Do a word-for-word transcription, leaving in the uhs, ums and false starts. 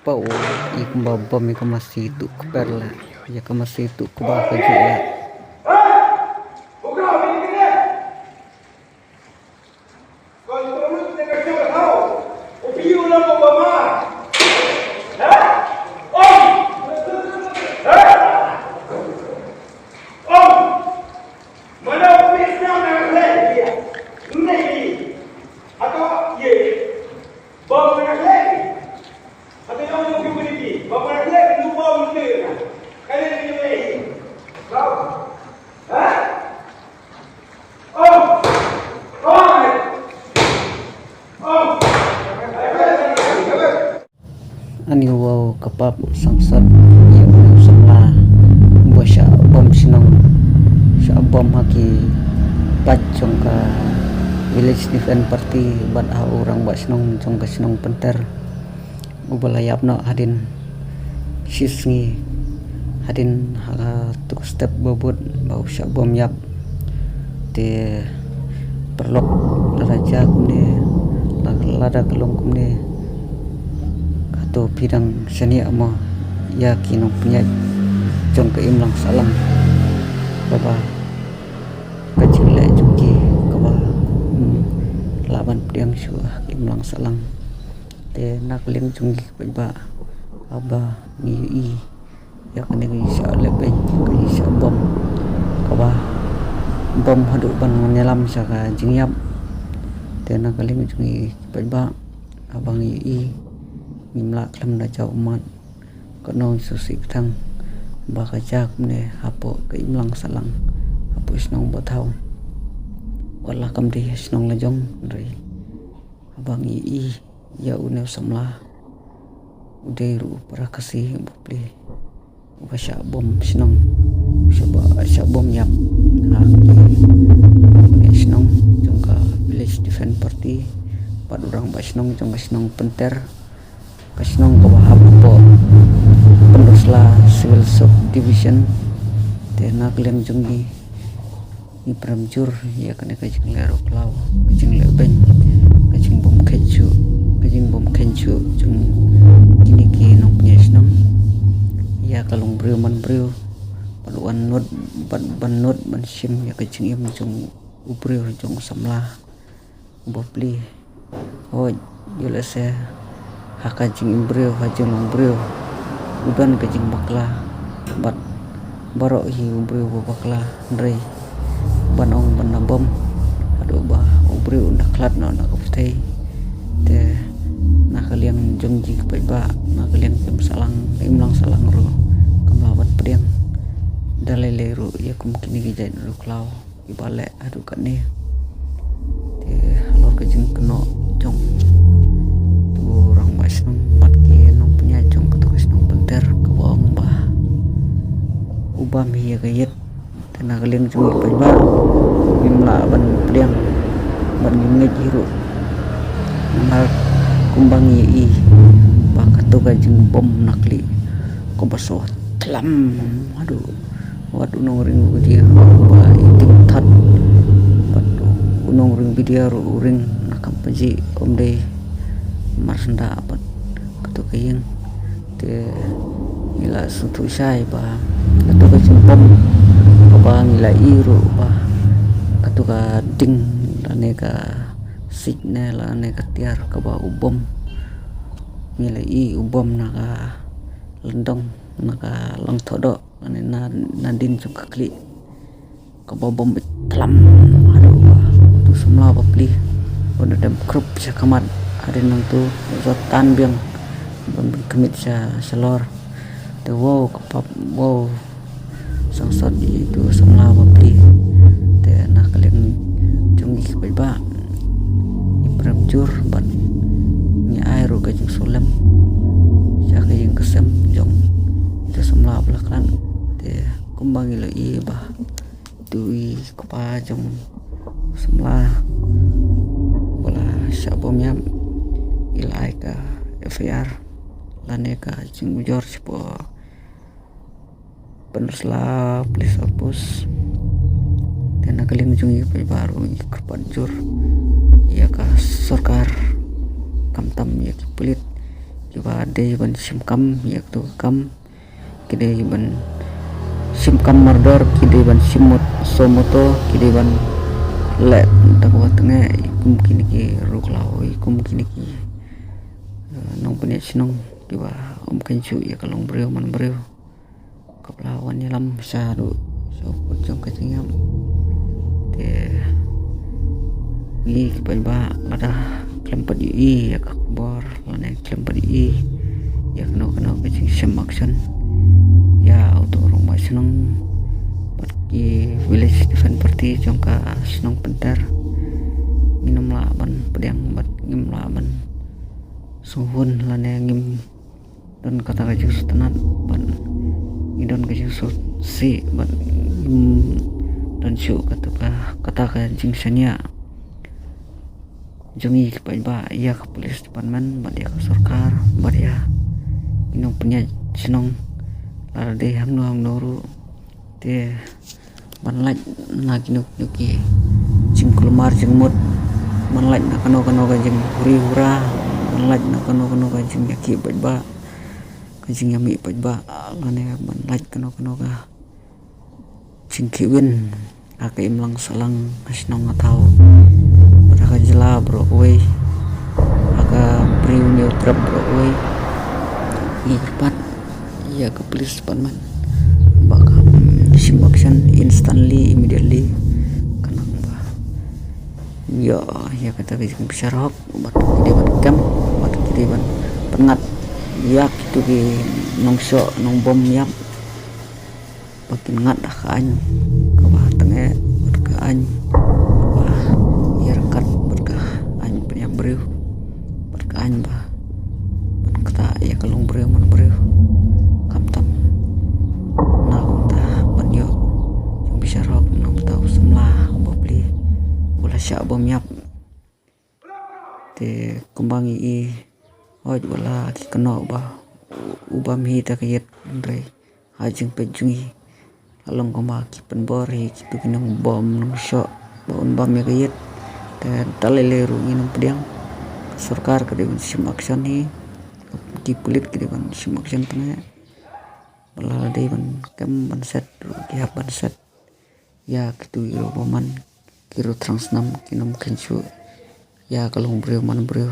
Pau i kumba bom i ka masi tu kper la. Ya ka masi tu kumba ka ju la. Ani wow ka pap sangsot ïa u samla ba shah bom shnong, shah bom ha ki pait jong ka Village Defence Party bad ha u rangbah shnong jong ka shnong Pynter. Uba la ïap noh hadien shi sngi, hadien ha kato ka step ba bud ba u shah bom ïap. Te paralok, lada jia kumne, la-, lada ka long kumne, kato phi dang shaniah mo ïa ki nongpynïaid jong ka imlang sahlang, kaba ka jingleh jong ki kaba, hmm, lah ban pdiang shuh ha ka imlang sahlang. Te na ka liang jong ngi ki paidbah, haba ngi ïohi ïa kane ka jingshah lehbeiñ, ka jingshah bom, kaba bom haduh ban wan ïalam sha ka jingïap. Te na ka liang jong ngi ki paidbah, haba ngi ïohi, ngim lah khlem da jaw ummat. Ka nong susi kthang ba ka jia kumne hapoh ka imlang sahlang, hapoh shnong Bothaw. Wat la kam dei shnong la jong, hynrei haba ngi ïohi ïa une u samla, u dei ruh u para Khasi bapli uba shah bom shnong, shah ba-, shah bom ïap ha ki nongpynïaid shnong jong ka Village Defence Party bad u rangbah shnong jong ka shnong Pynter, ka shnong kaba hap hapoh Pynursla Civil Sub Division. Te na ka liang jong ngi, ngi prem jur ïa kane ka jingleh ruh khlaw, ka jinglehbeiñ, ka jingbymkheiñ shuh, ka jingbymkheiñ shuh jong kine ki nongpynïaid shnong ïa ka longbriew manbriew, bad wan nud, bad ban nud ban shim ïa ka jingim jong u briew, jong u samla bapli. Hooid, ïoh lehse ha ka jingim briew, ha jinglong briew, u don ka jingbakla bad baroh hi u briew ba bakla, hynrei ban ong ban da bom haduh ba u briew un da khlad noh na ka pyrthei. Te na ka liang jong ngi ki paidbah, na ka liang ka imlang sahlang, ka imlang sahlang ruh kam lah ban pdiang da lei lei ruh ïa kum kine ki jait ruh khlaw kiba leh haduh katne. Te halor ka jingkynnoh jong uto u rangbah shnong bad ki nongpynïaid jong kato ka shnong Pynter, kaba ong ba u bam hi ïa ka ïit. Te na ka liang jong ngi paidbah, ngim lah ban pdiang bad ngim ngeit hi ruh. Namar kumba ngi ïohi ba kato ka jingbom nakli kaba shu thlam haduh, wat u nongring bidia ba i ting thad, wat u nongring bidia ruh u ring na kam pynjih, ym dei mar senda bad kato ka ïing. Te ngi la sngewthuh shai ba kato ka jingbom kaba ngi la ïohi ruh ba kato ka ding lane ka siej ne lane ka tiar kaba u bom, ngi la ïohi u bom na ka lyndong, na ka lyngthoh doh, lane na, nadien jong ka khlieh. Kaba bom beit thlam haduh ba uto u samla bapli u da dem khrup sha khmat. Hadien nangto u shu tan biang ban pynkhmih sha, shalor. Te wow, ka pap, wow, sangsot ïa uto u samla bapli. Te na ka liang jong ngi ki paidbah, ngi prem jur bad ngi ai ruh ka jingsngewlem sha ka ïing ka sem jong uto u samla ba la khlad. Te kumba ngi la ïohi ba uto u kpa jong u samla ba la shah bom ïap, i la ai ka F I R lane ka jingujor shapoh Pynursla Police Outpost. Te na ka liang jong ngi paidbah ruh ngi kyrpad jur ïa ka sorkar, khamtam ïa ki pulit, kiba dei ban shim kam ïa katu ka kam, ki dei ban shim kam mardor, ki dei ban shim mot-, suo moto, ki dei ban leh da kaba teng ïa kum kine ki ruh khlaw, ïa kum kine ki, eh, nongpynïaid shnong kiba ym kynjuh ïa ka longbriew manbriew. Kaba la wan ïalam shaduh sha u kut jong ka jingïap. Te ngi ki paidbah lada khlem pat ïohi ïa ka khubor lane khlem pat ïohi ïa kano kano ka jingshem action ïa uto u rangbah shnong bad ki Village Defence Party jong ka shnong Pynter, ngin ym lah ban pdiang bad ngim lah ban sngewhun lane ngim don kata ka jingsngewtynnat bad ngi don ka jingsngewsih bad, mm, don shuh kata ka, kata ka jingshaniah jong ngi ki paidbah ïa ka police department bad ïa ka sorkar bad ïa ki nongpynïaid shnong, lada dei hangno hangno ruh. Te ban lait na kino kino ki jingkulmar jingmut, ban lait na kano kano ka jinghuri hura, ban lait na kano kano ka jingïakhih paidbah, ka jingïamih paidbah, lane ban lait kano kano ka jingkhih win ha ka imlang sahlang, ha shnong ha thaw, bad ha ka jylla baroh kawei, ha ka Bri u Hynñiewtrep baroh kawei. Ngi kyrpad ïa ka police department ba kan shim action instantly, immediately, khnang ba ïoh ïa kata ka jingbishar hok bad ki dei ban kem bad ki dei ban pynngat ïa kitu ki nongshoh nongbym ïap ba kin ngat ha ka aiñ kaba tyngeh bad ka aiñ kaba ïaryngkat bad ka aiñ pynïap briew bad ka aiñ ba ban ktah ïa ka longbriew manbriew. Khamtam na kumta ban ïoh jingbishar hok na kumta u samla u bapli u la shah bym ïap. Te kumba ngi i, hooid, wat la ki kynnoh ba u bam hi da ka ïit, hynrei ha jingpeit jong ngi la long kumba ki pynbor hi kitu ki nongbom nongshoh ba un bam ïa ka ïit. Te da lei lei ruh ngin ym pdiang. Ka sorkar ka dei ban shim action hi, ki pulit ki dei ban shim action tang eh. Ba la dei ban kem ban set ruh ki hap ban set ïa kitu ki ruh bymman, ki ruh thrang snam, kin ym kynjuh ïa ka longbriew manbriew.